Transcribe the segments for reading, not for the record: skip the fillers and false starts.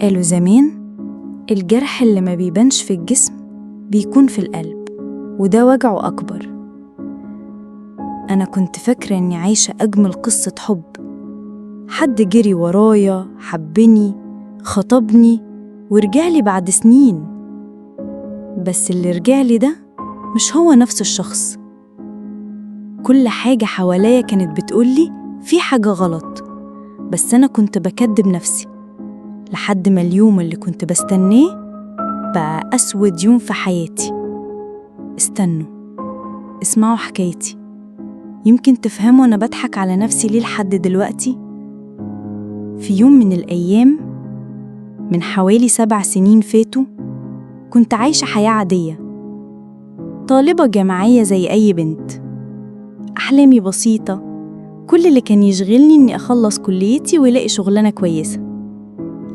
قالوا زمان الجرح اللي ما بيبانش في الجسم بيكون في القلب، وده وجعه أكبر. أنا كنت فاكرة إني عايشة أجمل قصة حب، حد جري ورايا، حبني، خطبني، ورجعلي بعد سنين. بس اللي رجعلي ده مش هو نفس الشخص. كل حاجة حواليا كانت بتقولي في حاجة غلط، بس أنا كنت بكدب نفسي لحد ما اليوم اللي كنت بستناه بقى أسود يوم في حياتي. استنوا اسمعوا حكايتي، يمكن تفهموا أنا بضحك على نفسي ليه لحد دلوقتي. في يوم من الأيام من حوالي 7 سنين فاتوا، كنت عايشة حياة عادية، طالبة جامعية زي أي بنت. أحلامي بسيطة، كل اللي كان يشغلني إني أخلص كليتي وألاقي شغلانة كويسة،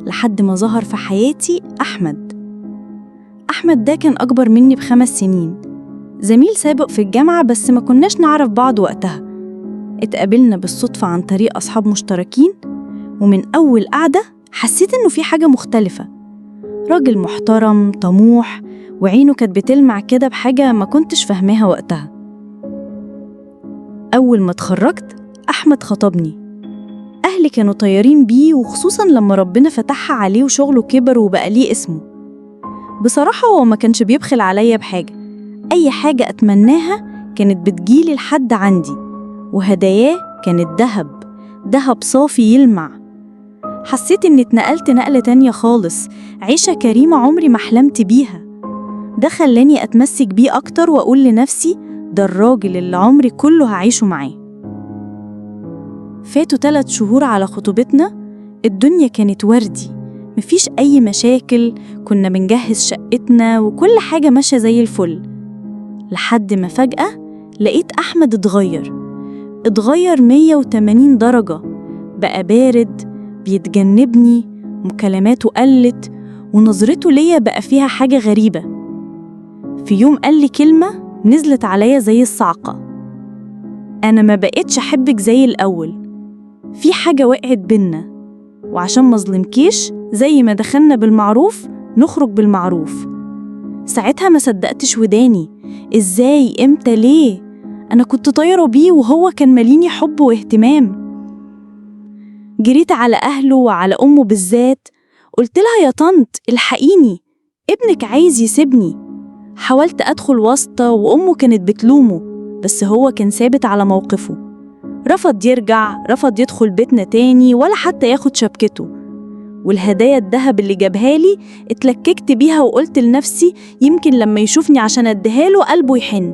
لحد ما ظهر في حياتي أحمد. أحمد ده كان أكبر مني ب5 سنين، زميل سابق في الجامعة، بس ما كناش نعرف بعض وقتها. اتقابلنا بالصدفة عن طريق أصحاب مشتركين، ومن أول قعدة حسيت إنه في حاجة مختلفة. راجل محترم، طموح، وعينه كانت بتلمع كده بحاجة ما كنتش فاهماها وقتها. أول ما اتخرجت أحمد خطبني. أهلي كانوا طيارين بيه، وخصوصاً لما ربنا فتحها عليه وشغله كبر وبقى ليه اسمه. بصراحة هو ما كانش بيبخل عليا بحاجة، أي حاجة أتمناها كانت بتجيلي لحد عندي، وهداياه كانت دهب، دهب صافي يلمع. حسيت إني اتنقلت نقلة تانية خالص، عيشة كريمة عمري ما حلمت بيها. ده خلاني أتمسك بيه أكتر وأقول لنفسي ده الراجل اللي عمري كله هعيشه معاه. فاتوا 3 شهور على خطوبتنا، الدنيا كانت وردي، مفيش أي مشاكل، كنا بنجهز شقتنا وكل حاجة ماشية زي الفل، لحد ما فجأة لقيت أحمد اتغير 180 درجة. بقى بارد، بيتجنبني، مكالماته قلت، ونظرته ليا بقى فيها حاجة غريبة. في يوم قال لي كلمة نزلت عليا زي الصعقة: أنا ما بقتش أحبك زي الأول، في حاجة وقعت بينا، وعشان ما ظلمكيش زي ما دخلنا بالمعروف نخرج بالمعروف. ساعتها ما صدقتش وداني، إزاي، إمتى، ليه؟ أنا كنت طايرة بيه وهو كان ماليني حب واهتمام. جريت على أهله وعلى أمه بالذات، قلت لها يا طنط الحقيني، ابنك عايز يسيبني. حاولت أدخل واسطة وأمه كانت بتلومه، بس هو كان ثابت على موقفه، رفض يرجع، رفض يدخل بيتنا تاني ولا حتى ياخد شبكته. والهدايا الذهب اللي جابها لي اتلككت بيها وقلت لنفسي يمكن لما يشوفني عشان اديها له قلبه يحن،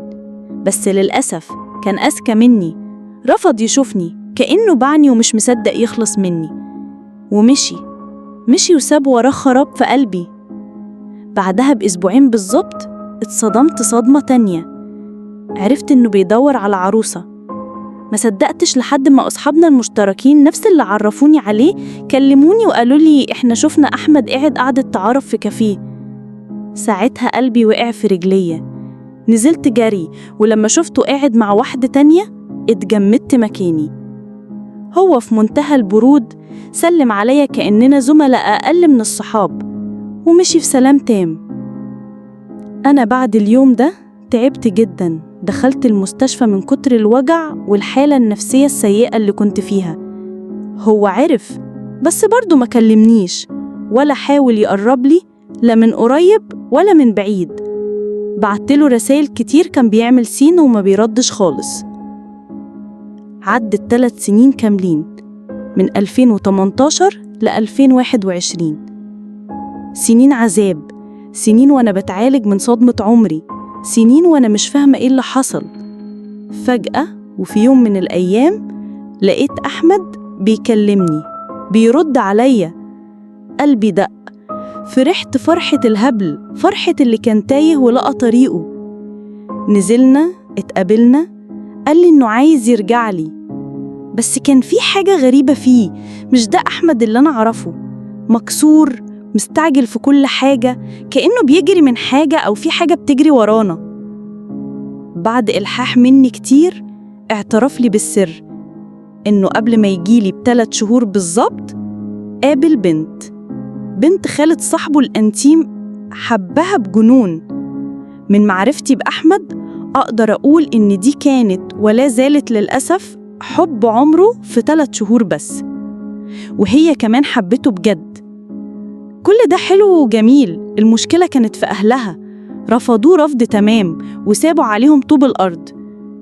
بس للأسف كان أذكى مني، رفض يشوفني كأنه باعني ومش مصدق يخلص مني، ومشي مشي وساب وراه خراب في قلبي. بعدها ب2 بالظبط اتصدمت صدمة تانية، عرفت إنه بيدور على عروسة. ما صدقتش لحد ما أصحابنا المشتركين نفس اللي عرفوني عليه كلموني وقالوا لي إحنا شفنا أحمد قاعد قعدة تعارف في كافيه. ساعتها قلبي وقع في رجليا، نزلت جري، ولما شفته قاعد مع واحدة تانية اتجمدت مكاني. هو في منتهى البرود سلم عليا كأننا زملاء أقل من الصحاب، ومشي في سلام تام. أنا بعد اليوم ده تعبت جدا، دخلت المستشفى من كتر الوجع والحالة النفسية السيئة اللي كنت فيها. هو عرف بس برضه ما كلمنيش ولا حاول يقرب لي، لا من قريب ولا من بعيد. بعتله رسائل كتير كان بيعمل seen وما بيردش خالص. عدت 3 سنين كاملين، من 2018 ل 2021، سنين عذاب، سنين وأنا بتعالج من صدمة عمري، سنين وأنا مش فاهمة إيه اللي حصل. فجأة وفي يوم من الأيام لقيت أحمد بيكلمني، بيرد عليا. قلبي دق، فرحت فرحة الهبل، فرحة اللي كان تايه ولقى طريقه. نزلنا اتقابلنا، قال لي إنه عايز يرجع لي، بس كان في حاجة غريبة فيه، مش ده أحمد اللي أنا أعرفه. مكسور، مستعجل في كل حاجة، كأنه بيجري من حاجة أو في حاجة بتجري ورانا. بعد إلحاح مني كتير اعترف لي بالسر إنه قبل ما يجيلي ب3 شهور بالظبط قابل بنت، بنت خالة صاحبه الأنتيم، حبها بجنون. من معرفتي بأحمد أقدر أقول إن دي كانت ولا زالت للأسف حب عمره في 3 شهور بس، وهي كمان حبته بجد. كل ده حلو وجميل، المشكلة كانت في أهلها، رفضوه رفض تمام وسابوا عليهم طوب الأرض.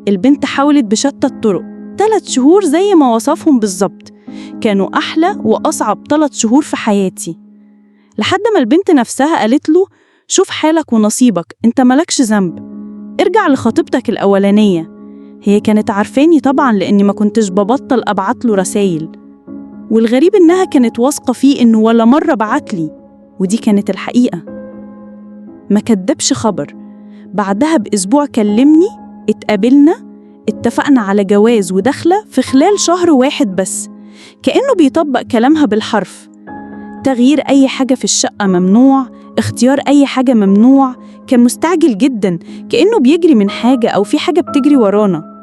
البنت حاولت بشتى الطرق، 3 شهور زي ما وصفهم بالظبط، كانوا أحلى وأصعب 3 شهور في حياتي، لحد ما البنت نفسها قالت له شوف حالك ونصيبك، انت مالكش ذنب، ارجع لخطيبتك الأولانية. هي كانت عارفاني طبعا لأني ما كنتش ببطل أبعت له رسايل، والغريب إنها كانت واثقة فيه إنه ولا مرة بعتلي، ودي كانت الحقيقة. ما كدبش خبر، بعدها بأسبوع كلمني، اتقابلنا، اتفقنا على جواز ودخلة في خلال شهر واحد بس، كأنه بيطبق كلامها بالحرف. تغيير أي حاجة في الشقة ممنوع، اختيار أي حاجة ممنوع، كان مستعجل جدا كأنه بيجري من حاجة أو في حاجة بتجري ورانا.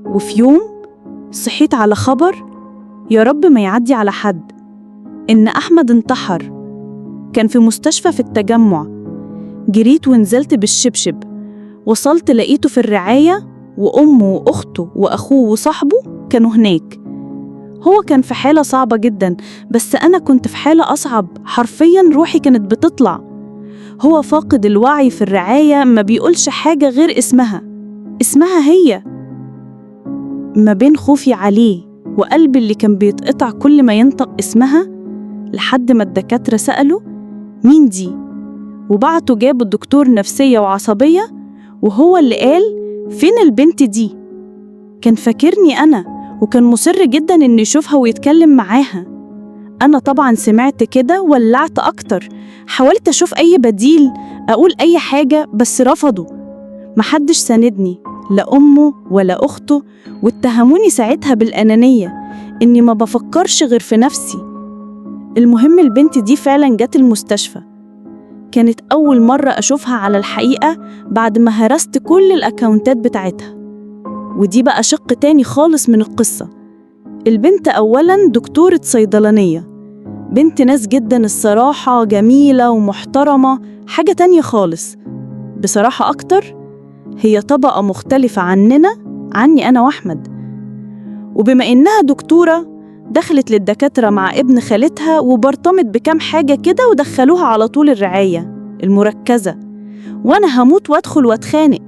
وفي يوم صحيت على خبر يا رب ما يعدي على حد، إن أحمد انتحر. كان في مستشفى في التجمع. جريت ونزلت بالشبشب، وصلت لقيته في الرعاية، وأمه وأخته وأخوه وصاحبه كانوا هناك. هو كان في حالة صعبة جدا، بس أنا كنت في حالة أصعب، حرفيا روحي كانت بتطلع. هو فاقد الوعي في الرعاية، ما بيقولش حاجة غير اسمها، اسمها هي. ما بين خوفي عليه وقلبي اللي كان بيتقطع كل ما ينطق اسمها، لحد ما الدكاترة سألوا مين دي، وبعتوا جابوا الدكتور نفسية وعصبية، وهو اللي قال فين البنت دي. كان فاكرني أنا، وكان مصر جدا إنه يشوفها ويتكلم معاها. أنا طبعا سمعت كده ولعت أكتر، حاولت أشوف أي بديل، أقول أي حاجة، بس رفضوا. محدش ساندني، لا أمه ولا أخته، واتهموني ساعتها بالأنانية، إني ما بفكرش غير في نفسي. المهم البنت دي فعلا جت المستشفى. كانت أول مرة أشوفها على الحقيقة بعد ما هرست كل الأكاونتات بتاعتها. ودي بقى شق تاني خالص من القصة. البنت أولاً دكتورة صيدلانية، بنت ناس جداً الصراحة، جميلة ومحترمة، حاجة تانية خالص. بصراحة أكتر هي طبقة مختلفة عننا، عني أنا وأحمد. وبما إنها دكتورة دخلت للدكاترة مع ابن خالتها وبرطمت بكام حاجة كده ودخلوها على طول الرعاية المركزة. وأنا هموت وأدخل وأتخانق،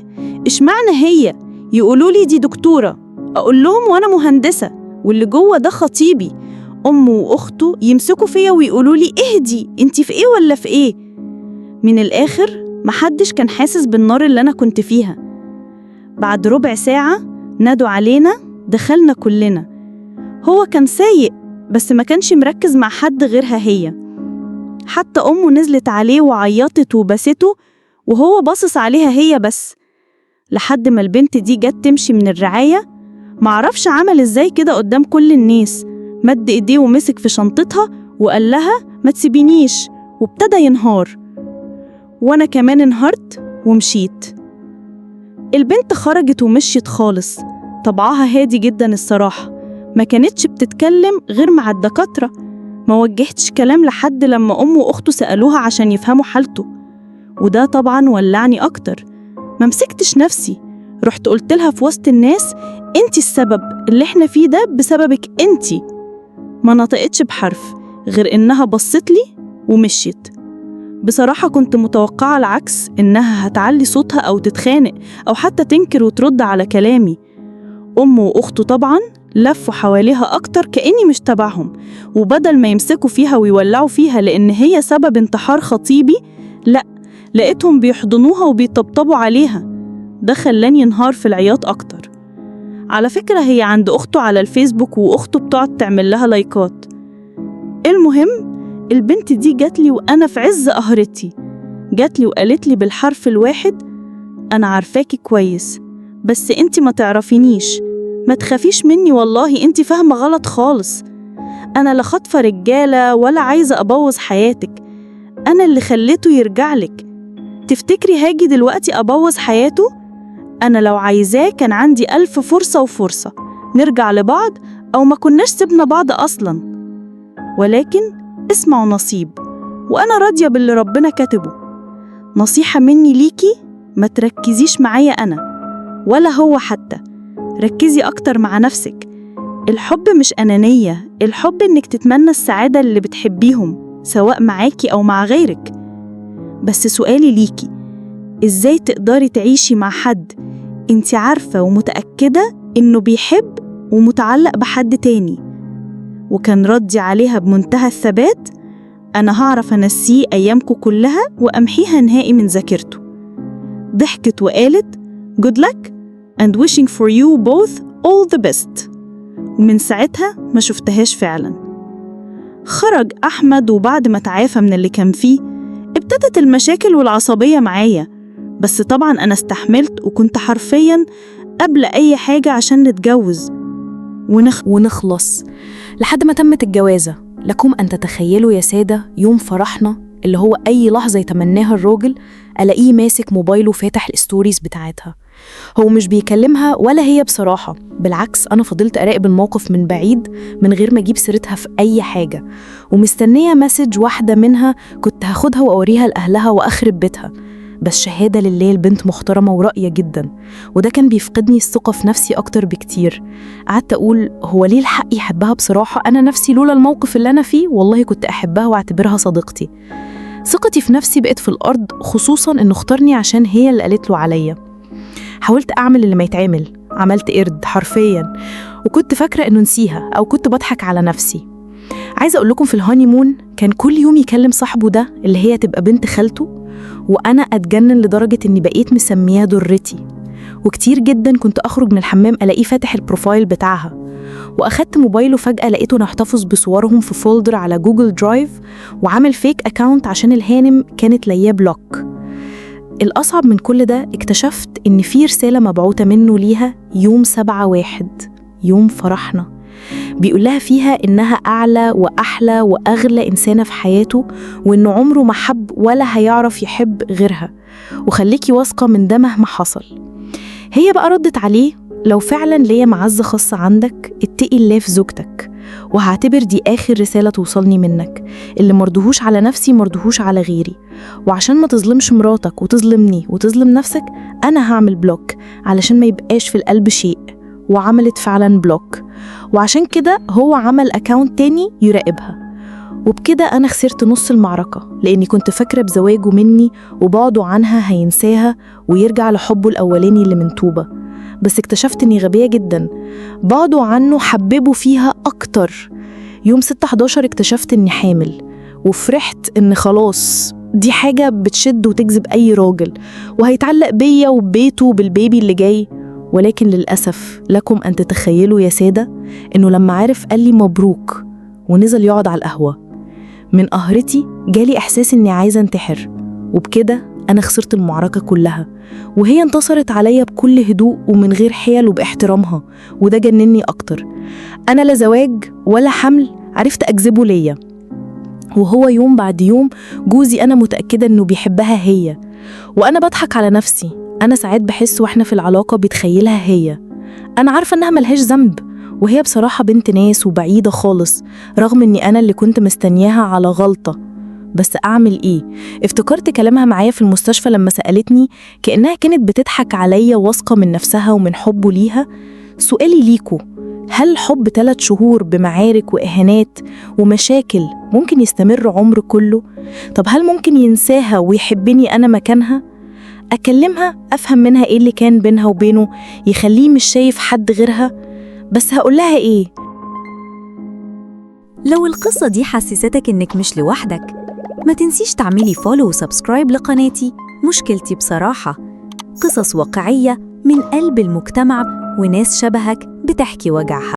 إشمعنى هي؟ يقولوا لي دي دكتورة، أقول لهم وأنا مهندسة، واللي جوه ده خطيبي. أمه وأخته يمسكوا فيا ويقولوا لي اهدي، انتي في إيه ولا في إيه؟ من الآخر محدش كان حاسس بالنار اللي أنا كنت فيها. بعد ربع ساعة نادوا علينا، دخلنا كلنا. هو كان سايق بس ما كانش مركز مع حد غيرها هي. حتى أمه نزلت عليه وعيطت وبسته، وهو باصص عليها هي بس، لحد ما البنت دي جت تمشي من الرعاية. معرفش عمل ازاي كده قدام كل الناس، مد ايديه ومسك في شنطتها وقال لها ما تسيبينيش، وابتدى ينهار. وانا كمان انهارت ومشيت. البنت خرجت ومشيت خالص، طبعها هادي جدا الصراحة، ما كانتش بتتكلم غير مع الدكاترة، ما وجهتش كلام لحد لما أمه وأخته سألوها عشان يفهموا حالته. وده طبعا ولعني أكتر، ما مسكتش نفسي، رحت قلت لها في وسط الناس انتي السبب اللي احنا فيه ده، بسببك انتي. ما نطقتش بحرف غير انها بصت لي ومشيت. بصراحة كنت متوقعة العكس، إنها هتعلي صوتها أو تتخانق أو حتى تنكر وترد على كلامي. أمه وأخته طبعا لفوا حواليها أكتر كأني مش تبعهم، وبدل ما يمسكوا فيها ويولعوا فيها لأن هي سبب انتحار خطيبي، لأ، لقيتهم بيحضنوها وبيطبطبوا عليها. ده خلاني انهار في العياط أكتر. على فكرة هي عند أخته على الفيسبوك، وأخته بتقعد تعمل لها لايكات. المهم البنت دي جاتلي وأنا في عز قهرتي، جاتلي وقالت لي بالحرف الواحد أنا عارفاكي كويس، بس انتي ما تعرفينيش، ما تخافيش مني والله، انتي فاهمة غلط خالص، أنا لا خاطفة رجالة ولا عايزة أبوظ حياتك، أنا اللي خليته يرجعلك، تفتكري هاجي دلوقتي أبوظ حياته؟ أنا لو عايزاه كان عندي 1000 فرصة وفرصة نرجع لبعض، أو ما كناش سيبنا بعض أصلاً. ولكن اسمع نصيب، وأنا راضية باللي ربنا كاتبه. نصيحة مني ليكي، ما تركزيش معايا أنا ولا هو حتى، ركزي أكتر مع نفسك. الحب مش أنانية، الحب إنك تتمنى السعادة اللي بتحبيهم سواء معاكي أو مع غيرك. بس سؤالي ليكي، إزاي تقدري تعيشي مع حد انت عارفة ومتأكدة إنه بيحب ومتعلق بحد تاني؟ وكان ردي عليها بمنتهى الثبات، أنا هعرف أنسيه أيامكم كلها وأمحيها نهائي من ذاكرته. ضحكت وقالت good luck and wishing for you both all the best. ومن ساعتها ما شفتهاش فعلا. خرج أحمد، وبعد ما تعافى من اللي كان فيه ابتدت المشاكل والعصبية معايا، بس طبعا أنا استحملت وكنت حرفيا قبل أي حاجة عشان نتجوز ونخلص لحد ما تمت الجوازة. لكم أن تتخيلوا يا سادة يوم فرحنا اللي هو أي لحظة يتمناها الراجل، ألاقيه ماسك موبايله فاتح ال stories بتاعتها. هو مش بيكلمها ولا هي بصراحة، بالعكس أنا فضلت أراقب الموقف من بعيد من غير ما أجيب سيرتها في أي حاجة، ومستنية message واحدة منها كنت هاخدها وأوريها لأهلها وأخرب بيتها. بس شهادة لله البنت محترمة وراقية جدا، وده كان بيفقدني الثقة في نفسي أكتر بكتير. قعدت أقول هو ليه الحق يحبها؟ بصراحة أنا نفسي لولا الموقف اللي أنا فيه والله كنت أحبها وأعتبرها صديقتي. ثقتي في نفسي بقت في الأرض، خصوصا إنه اختارني عشان هي اللي قالت له عليا. حاولت أعمل اللي ما يتعمل، عملت قرد حرفيا، وكنت فاكرة إنه نسيها أو كنت بضحك على نفسي. عايزة أقول لكم في ال honeymoon كان كل يوم يكلم صاحبه ده اللي هي تبقى بنت خالته، وأنا أتجنن لدرجة إني بقيت مسمياه ضرتي. وكتير جدا كنت أخرج من الحمام ألاقيه فاتح ال profile بتاعها. وأخدت موبايله فجأة لقيته محتفظ بصورهم في folder على Google Drive، وعامل fake account عشان الهانم كانت لاقياه block. الأصعب من كل ده اكتشفت إن في رسالة مبعوثة منه ليها يوم 7/1 يوم فرحنا، بيقول لها فيها إنها أعلى وأحلى وأغلى إنسانة في حياته، وإنه عمره ما حب ولا هيعرف يحب غيرها، وخليكي واثقة من ده مهما حصل. هي بقى ردت عليه لو فعلا ليا معزة خاصة عندك اتقي الله في زوجتك، وهعتبر دي آخر رسالة توصلني منك، اللي مرضهوش على نفسي مرضهوش على غيري، وعشان ما تظلمش مراتك وتظلمني وتظلم نفسك أنا هعمل block علشان ما يبقاش في القلب شيء. وعملت فعلا block، وعشان كده هو عمل account تاني يراقبها. وبكده أنا خسرت نص المعركة، لأني كنت فاكرة بزواجه مني وبعده عنها هينساها ويرجع لحبه الأولاني اللي من طوبة، بس اكتشفت إني غبية جدا. بعده عنه حببه فيها أكتر. يوم 6/11 اكتشفت إني حامل، وفرحت إن خلاص دي حاجة بتشد وتجذب أي راجل، وهيتعلق بيا وبيته وبالبيبي اللي جاي. ولكن للأسف لكم أن تتخيلوا يا سادة إنه لما عرف قال لي مبروك ونزل يقعد على القهوة. من قهرتي جالي إحساس إني عايزة انتحر، وبكده أنا خسرت المعركة كلها، وهي انتصرت عليا بكل هدوء ومن غير حيل وباحترامها، وده جنني أكتر. أنا لا زواج ولا حمل عرفت أجذبه ليا، وهو يوم بعد يوم جوزي أنا متأكدة إنه بيحبها هي، وأنا بضحك على نفسي. أنا ساعات بحس وإحنا في العلاقة بتخيلها هي. أنا عارفة إنها ملهاش ذنب، وهي بصراحة بنت ناس وبعيدة خالص، رغم إني أنا اللي كنت مستنياها على غلطة. بس أعمل إيه؟ افتكرت كلامها معايا في المستشفى لما سألتني كأنها كانت بتضحك عليا، واثقة من نفسها ومن حبه ليها. سؤالي ليكو، هل حب 3 شهور بمعارك وإهانات ومشاكل ممكن يستمر عمر كله؟ طب هل ممكن ينساها ويحبني أنا مكانها؟ أكلمها أفهم منها إيه اللي كان بينها وبينه يخليه مش شايف حد غيرها؟ بس هقول لها إيه؟ لو القصة دي حسستك إنك مش لوحدك، ما تنسيش تعملي follow و subscribe لقناتي مشكلتي بصراحة. قصص واقعية من قلب المجتمع وناس شبهك بتحكي وجعها.